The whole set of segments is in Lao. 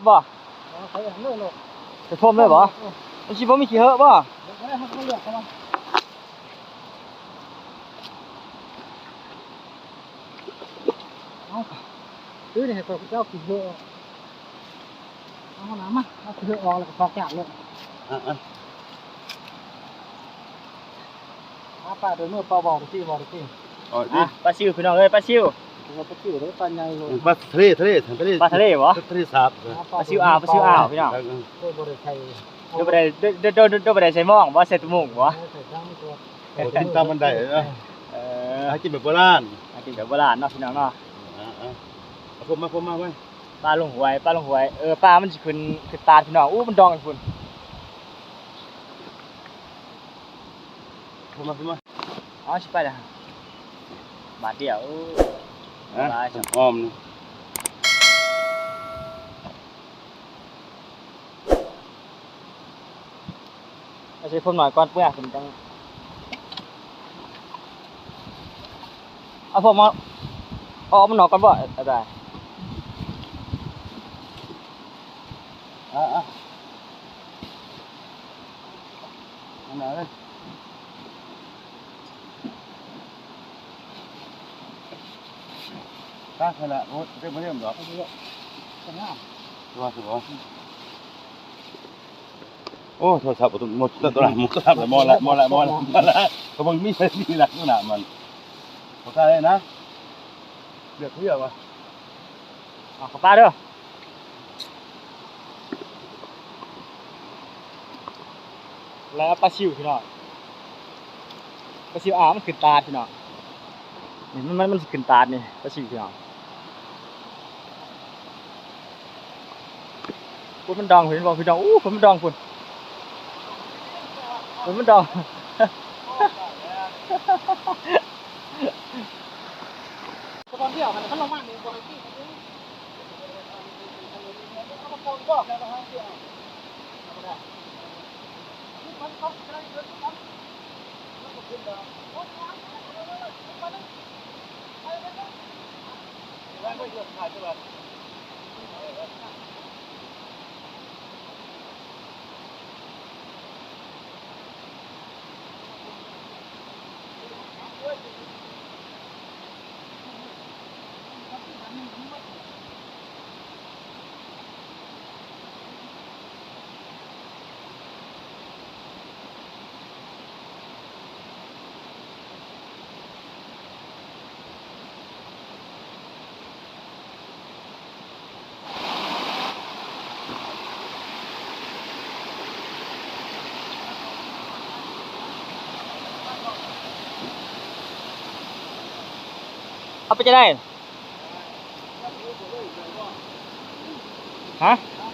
ບບໍ່? ເອີ ໃສ່ອັນນັ້ນໂລດ ໃສ່ໂຟມເລີຍບໍ່? ເອີ ມັນຊິບໍ່ມີຂີ້ເຫືອບໍ່? ເອົາໄວ້ ເຮົາກໍເລືອກເອົາ ເອົາ ຄືນີ້ໃຫ້ຂ້ອຍເຈົ້າຂີ້ເຫືອອອກ ເອົານ້ຳມາ ເອົາຂີ້ເຫືອອອກແລ້ວກໍຟອກຈາກໂລດ ອ່າໆ ຫາປາໂດຍມືເປົ່າ ເວົ້າຕະກີ້ ເວົ້າຕະກີ້ ອໍ ນີ້ ອ່ະ ປາຊິວ ພີ່ນ້ອງເອີຍ ປາຊິວ ເອີ ປາຊິວເດີ ປາໃຫຍ່ໂລດ ປາທະເລ ທະເລ ທະເລ ປາທະເລບໍ່? ທະເລສາບ ອ່າ ປາຊິວອ່າວ ປາຊິວອ່າວ ພີ່ນ້ອງ ເອີ ໂດຍບໍ່ໄດ້ໃສ່ ໂດຍບໍ່ໄດ້ ໂດຍ ໂດຍ ໂດຍ ໂດຍບໍ່ໄດ້ໃສ່ມອງບໍ່? ໃສ່ຕະໝູກບໍ່? ເອີ ໃສ່ທັງຕົວ ໂອ້ ກິນຕາມບັນໄດເນາະ ເອີ ຫາກິນແບບໂບລານ ຫາກິນແບບໂບລານເນາະ ພີ່ນ້ອງເນາະ ອ່າໆ ເອົາ ເອົາ ມາ ມາ ມາ ມາ ປາລົງຫ້ວຍ ປາລົງຫ້ວຍ ເອີ ປາມັນຊິຂຶ້ນ ຂຶ້ນຕາດ ພີ່ນ້ອງ ອູ້ ມັນດອງຢູ່ພຸ້ນ ເອົາມາ ເອົາມາ ເອົາ ຊິໄປແລ້ວ ບາດດຽວ ໂອ້ ອ່ະ ຫຼາຍ ອ້ອມນີ້ ເອົາໃສ່ຜົມໜ້ອຍກ່ອນ ເປືອຍ ເພິ່ນຈັ່ງ ເອົາຜົມມາ ເອົາອອກມັນນອກກ່ອນບໍ່ ອາຈານ? ອ່າໆ ອັນນັ້ນເລີຍ ຕາກຫັ້ນລະ ໂອ້ຍ ເຕັມບໍ່ເຕັມດອກ ຕົວະ ຕົວະ. ໂອ້ ໂທລະສັບ ໝົດ ໂທລະສັບ ໝົດລະ ໝົດລະ ໝົດລະ ໝົດລະ ກະບໍ່ມີ ມີລັກສະນະມັນ ບໍ່ກ້າເລີຍນະ ເລືອກເພື່ອວ່າ ເອົາເຂົ້າປ່າເດີ ແລ້ວປາຊິວພີ່ນ້ອງ ປາຊິວ ອາ ມັນຂຶ້ນຕາດພີ່ນ້ອງ ນີ້ ມັນ ມັນ ມັນຊິຂຶ້ນຕາດນີ້ ປາຊິວພີ່ນ້ອງ. ໂອ້ ມັນດອງ ເຫັນບໍ່ພີ່ນ້ອງ? ໂອ້ ມັນດອງພຸ້ນ ໂອ້ ມັນດອງ ຕອນດຽວຫັ້ນ ມັນລົງມານີ້ບໍ່ໃຫ້ກິນ ເອົາມາກ່ອນບໍ່ ແລ້ວກໍຫາເອົາ. ເອົາໄປຈັ່ງໃດ? ຮະ? ຮະ?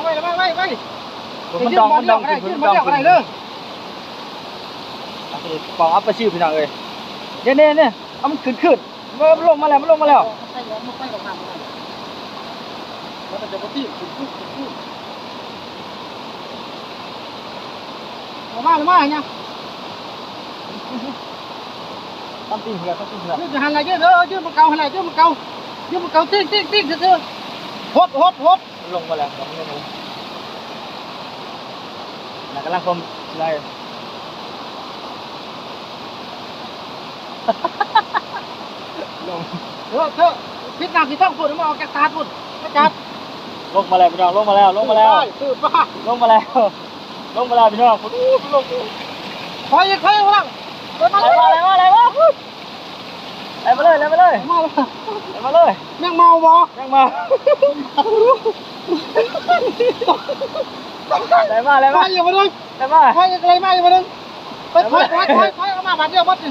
ໄປ ໄປ ໄປ ໄປ ມັນດອງ ມັນດອງ ຂຶ້ນ ມັນດອງຂຶ້ນ ເອົາໄປຊິວ ພີ່ນ້ອງເອີຍ ເດ້ໆໆ ເອົາມັນຂຶ້ນ ຂຶ້ນ ມັນລົງມາແລ້ວ ມັນລົງມາແລ້ວ ມັນຈະບໍ່ຕີນ ຂຶ້ນ ຂຶ້ນ ຂຶ້ນ ຂຶ້ນ ລົງມາ ລົງມາ ຫຍັງ? ຕຳຕີນເຮືອ ຕຳຕີນເຮືອ ຢືນຫັ້ນລະ ຢືນ ເອີ ຢືນໝ່ອງເກົ່າຫັ້ນລະ ຢືນໝ່ອງເກົ່າ ຢືນໝ່ອງເກົ່າ ຕິ້ງ ຕິ້ງ ຕິ້ງ ຊື່ໆ ຫົດ ຫົດ ຫົດ ມັນລົງມາແລ້ວ ມັນລົງມາແລ້ວ ນະ ກຳລັງຄົມໄລ່ ລົງ ເອີ ເທີ ຜິດໜ້າທີ່ຕ້ອງພຸ້ນ ມາອອກຈາກຕາດພຸ້ນ ມາຈັບ ລົງມາແລ້ວ ພີ່ນ້ອງ ລົງມາແລ້ວ ລົງມາແລ້ວ ຄືປ້າ ຄືປ້າ ລົງມາແລ້ວ ລົງມາແລ້ວ ພີ່ນ້ອງ ພຸ້ນ ໂອ້ ມັນລົງ ຖອຍອີກ ຖອຍອີກ ໄລ່ມາ ໄລ່ມາ ໄລ່ມາ ໄລ່ມາເລີຍ ໄລ່ມາເລີຍ ມາແລ້ວ ໄລ່ມາເລີຍ ແມ່ງເມົາບໍ່? ແມ່ງເມົາ ໄລ່ມາ ໄລ່ມາ ໄລ່ມາ ໄລ່ມາ ໄລ່ມາ ໄລ່ມາ ໄລ່ມາ ໄລ່ມາ ໄລ່ມາ ໄລ່ມາ ໄລ່ມາ ໄລ່ມາ ເອົາມາບາດດຽວໝົດນີ້.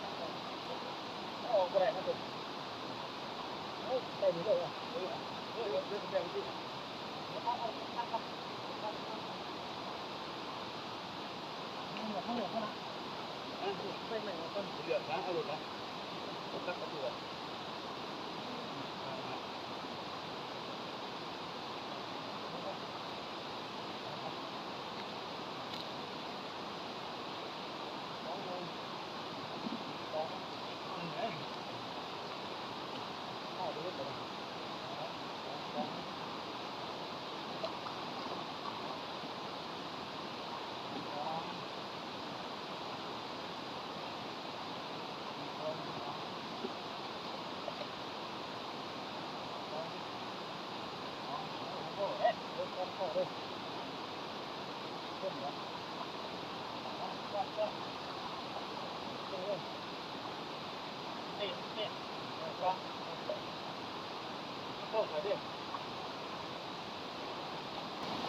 ເອົາອອກບໍ່ໄດ້ນະໂຕ ເອີ ໃສ່ນີ້ເລີຍ ເອີ ເອີ ເອີ ເອີ ເອີ ເອີ ເອີ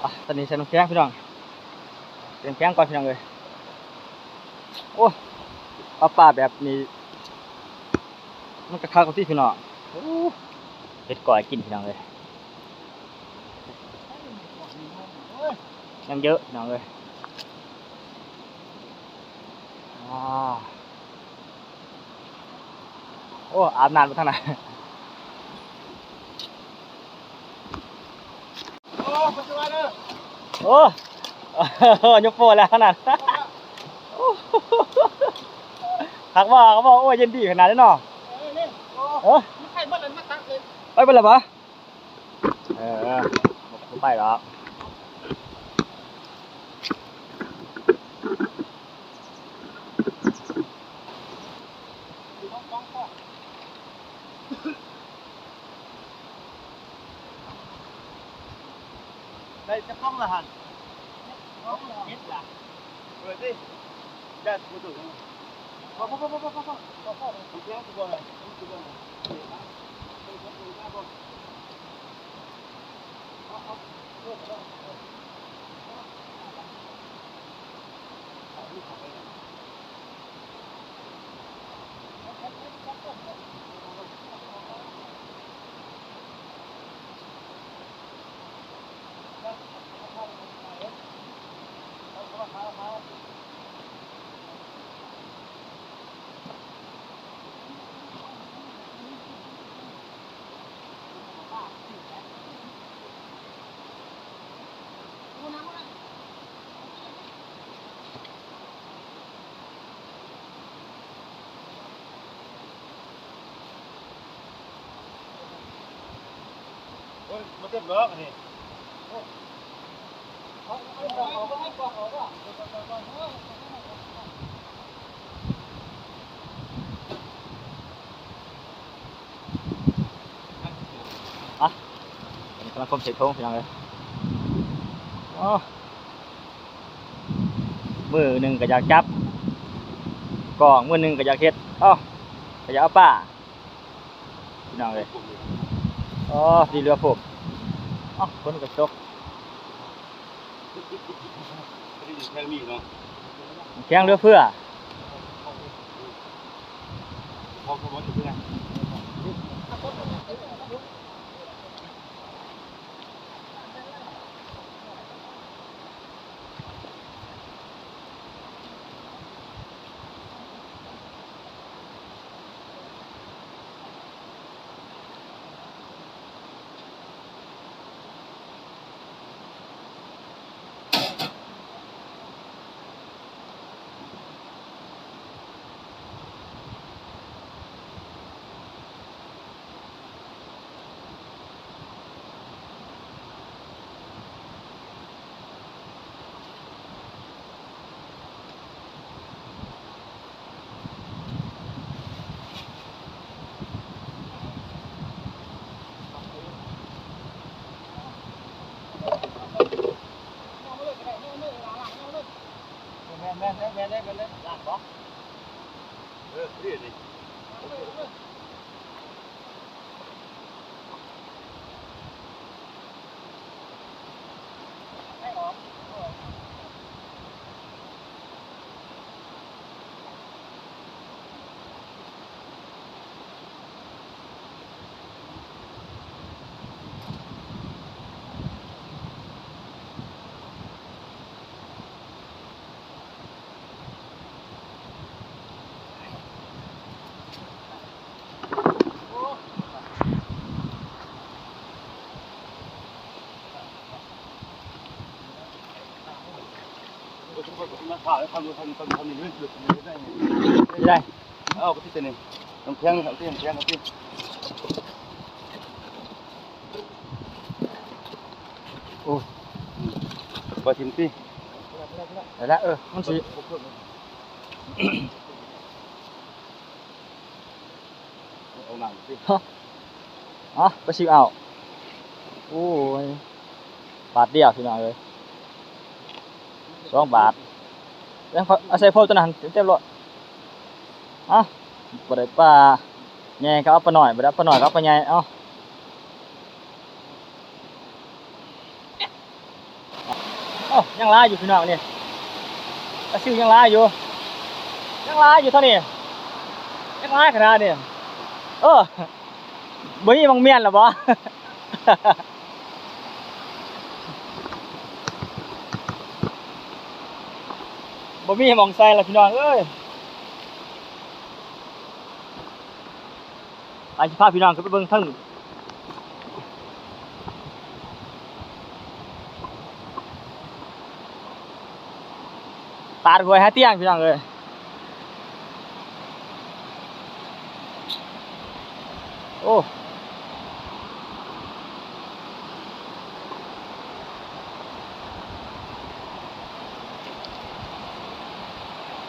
ອ່ະ ຕອນນີ້ໃສ່ນ້ຳແຂງພີ່ນ້ອງ ໃສ່ນ້ຳແຂງກ່ອນພີ່ນ້ອງເອີຍ. ໂອ້ ເອົາປາແບບນີ້ ມັນກະຄັກກວ່າຕິພີ່ນ້ອງ. ໂອ້ ເຮັດກ້ອຍກິນພີ່ນ້ອງເອີຍ ຍັງເຍອະພີ່ນ້ອງເອີຍ. ອາ ໂອ້ ອາບນ້ຳຢູ່ທາງນັ້ນ. ໂອ້ ປັດຈຸບັນເດີ ໂອ້ ຍົກໂປ້ແລ້ວຂະໜາດ ຄັກບໍ່ ຄັກບໍ່? ໂອ້ຍ ເຢັນດີຂະໜາດເດ້ເນາະ. ເອີ ເອີ ມັນໄປເບິດແລ້ວ ມາຕັກເລີຍ ໄປເບິດແລ້ວບໍ່? ເອີ ບໍ່ໄປດອກ. ໄດ້ຈັກກ່ອງລະຫັ້ນ? ເຈັດລະ. ເປີດຕິ. ແດດບໍ່ຕົກ. ພໍ ພໍ ພໍ ພໍ ພໍ ພໍ ພໍ ພໍ ແຂງຊິບໍ່ໄດ້ ຊິບໍ່ໄດ້. ໂອ້ຍ ບໍ່ເຕັມດອກອັນນີ້. ອ່ະ ອັນນີ້ກຳລັງຄົມເສດຖົງ ພີ່ນ້ອງເອີຍ. ອໍ ມື້ໜຶ່ງກໍຢາກຈັບກ້ອງ ມື້ໜຶ່ງກໍຢາກເຮັດ ເອົ້າ ກໍຢາກເອົາປາ ພີ່ນ້ອງເອີຍ. ອໍ ດີເຫຼືອໂພມ ເອົ້າ ຝົນກໍຕົກ ແຂງເຫຼືອເຟືອ. ແມ່ນໆໆໆໆ ລ້າງບໍ່? ເອີ ນີ້. ໄດ້ ເອົາ ກໍຕິດນີ້ ນ້ຳແຂງ ເອົາຕິ ນ້ຳແຂງ ເອົາຕິ. ໂອ້ຍ ບໍ່ຖິ້ມຕິ ໄດ້ລະ ເອີ ມັນຊິ ເອົານ້ຳຕິ ຮະ ເອົາ ໄປຊິເອົາ ໂອ້ຍ ບາດດຽວ ພີ່ນ້ອງເອີຍ ສອງບາດ ເອົາໃສ່ໂພມຕົວນັ້ນ ເຕັມໆໂລດ. ເອົ້າ ບໍ່ໄດ້ປາໃຫຍ່ກໍເອົາປານ້ອຍ ບໍ່ໄດ້ເອົາປານ້ອຍກໍເອົາປາໃຫຍ່ ເອົາ. ໂອ້ ຍັງຫຼາຍຢູ່ພີ່ນ້ອງນີ້ ປາຊິວຍັງຫຼາຍຢູ່ ຍັງຫຼາຍຢູ່ເທົ່ານີ້ ຍັງຫຼາຍຂະໜາດນີ້ ເອີ ບໍ່ມີໝ່ອງມ້ຽນລະບໍ່? ບໍ່ມີໝ່ອງໃສ່ລະພີ່ນ້ອງເອີຍ. ໄປ ຊິພາພີ່ນ້ອງຂຶ້ນໄປເບິ່ງເທິງ. ຕາດຫ້ວຍຫາຕຽງ ພີ່ນ້ອງເອີຍ. ໂອ້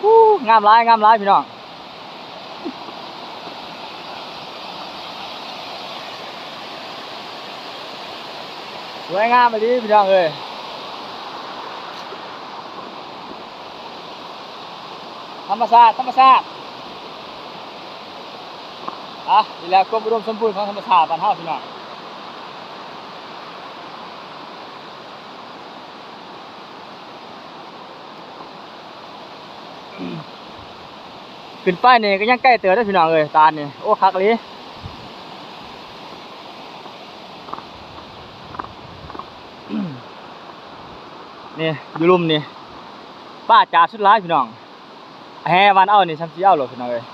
ອູ້ ງາມຫຼາຍ ງາມຫຼາຍ ພີ່ນ້ອງ. ສວຍງາມອີ່ຫຼີ ພີ່ນ້ອງເອີຍ. ທຳມະຊາດ ທຳມະຊາດ. ອ່ະ ນີ້ແຫຼະຄວາມອຸດົມສົມບູນຂອງທຳມະຊາດບ້ານເຮົາ ພີ່ນ້ອງ. ຂຶ້ນໄປນີ້ກໍຍັງໄກເຕີບເດ້ ພີ່ນ້ອງເອີຍ ຕາດນີ້. ໂອ້ ຄັກອີ່ຫຼີ. ນີ້ຢູ່ລຸ່ມນີ້ ປາຈາດສຸດຫຼາຍ ພີ່ນ້ອງ. ແຫ່ຫວ່ານເອົານີ້ ຊ່ຳຊິເອົາໂລດ ພີ່ນ້ອງເອີຍ.